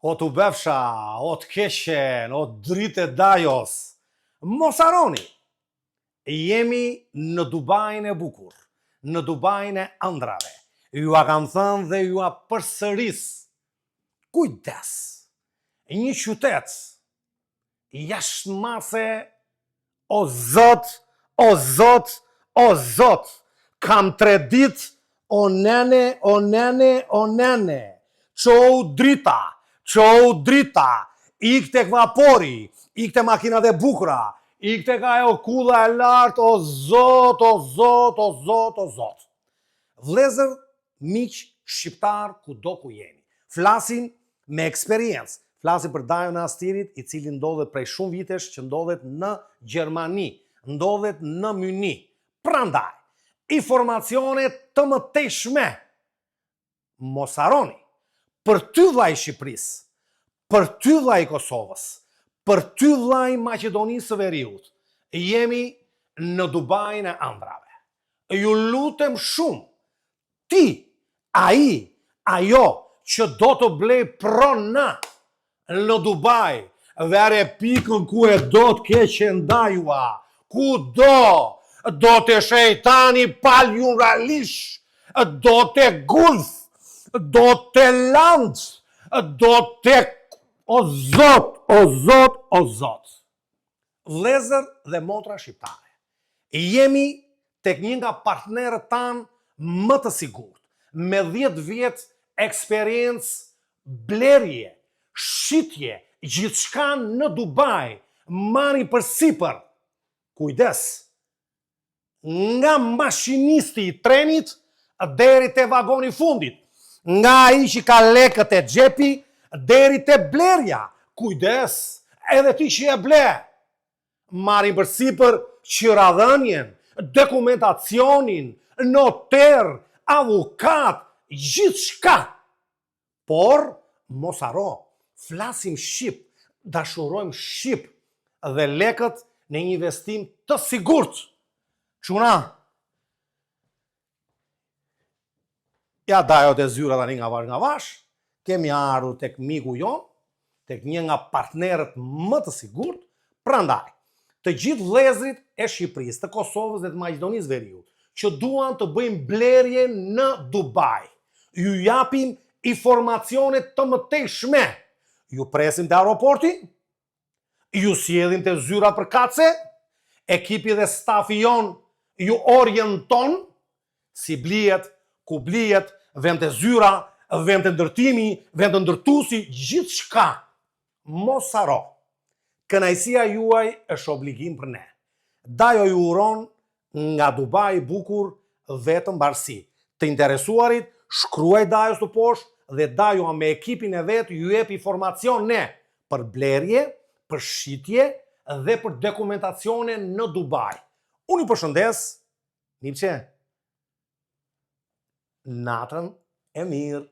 O t'u bëfsha, o të keqen, o dritë e dajos. Mos harroni, jemi në Dubain e bukur, në Dubain e ëndrrave. Jua kam thënë dhe jua përsëris. Kujdes! Një qytet jashtë mase o zot, o zot, o zot, kam tre ditë, o nene, o nene, o nene, çou drita, çou drita, ik tek vapori, ik te makinat e bukura, ik tek ajo kulla e lartë, o zot, o zot, o zot, o zot. Vëllezër, miq shqiptarë kudo ku jeni. Flasim me eksperiencë, flasim për Dajon e Astirit, i cili ndodhet prej shumë vitesh që ndodhet në Gjermani, ndodhet në Mynih. Prandaj, informacione të mëtejshme mos harroni, për ty vlla i Shqipërisë, për ty vlla i Kosovës, për ty vlla i Maqedonisë së Veriut, jemi në Dubain e ëndrrave. Ju lutem shumë, ti, ai, ajo që do të blejë pronë në Dubai, vere pikën ku e do të keqen dajua, ku do, do te shejtani pal juralish, do te gulf, do te land, do te o zot, o zot, o zot. Vëllezër dhe motra shqiptare, jemi tek një nga partnerët tanë më të sigurt, me 10 vjet eksperiencë blerje, shitje, gjithçka në Dubai, marrin përsipër. Kujdes, nga mashinisti i trenit deri te vagoni i fundit, nga ai që ka lekët te xhepi deri te blerja. Kujdes, edhe ti që e ble. Marrin përsipër qiradhënien, dokumentacionin, noter, avukat, gjithçka. Por, mos harro, flasim shqip, dashurojmë shqip dhe lekët në një investim të sigurt. Çuna, ja dajo te zyra tani nga vash nga vash, kemi ardhur tek miku jonë, tek një nga partnerët më të sigurt, prandaj, të gjithë vëllezërit e Shqipërisë, të Kosovës dhe të Maqedonisë Veriut, që duan të bëjnë blerje në Dubai, ju japim informacione të mëtejshme. Ju presim te aeroporti, ju sjellim te zyra përkatëse, ekipi dhe stafi jonë ju orienton si blihet, ku blihet, vjen te zyra, vjen te ndërtimi, vjen te ndërtuesi, gjithçka. Mos harro. Kënaqësia juaj është obligim për ne. Dajo ju uron nga Dubai i bukur vetëm mbarësi. Të interesuarit, shkruaj Dajos të poshtë dhe Dajoa me ekipin e vet ju jep informacione për blerje, për shitje dhe për dokumentacione në Dubai. Unë ju përshëndes, nipçe, natën e mirë.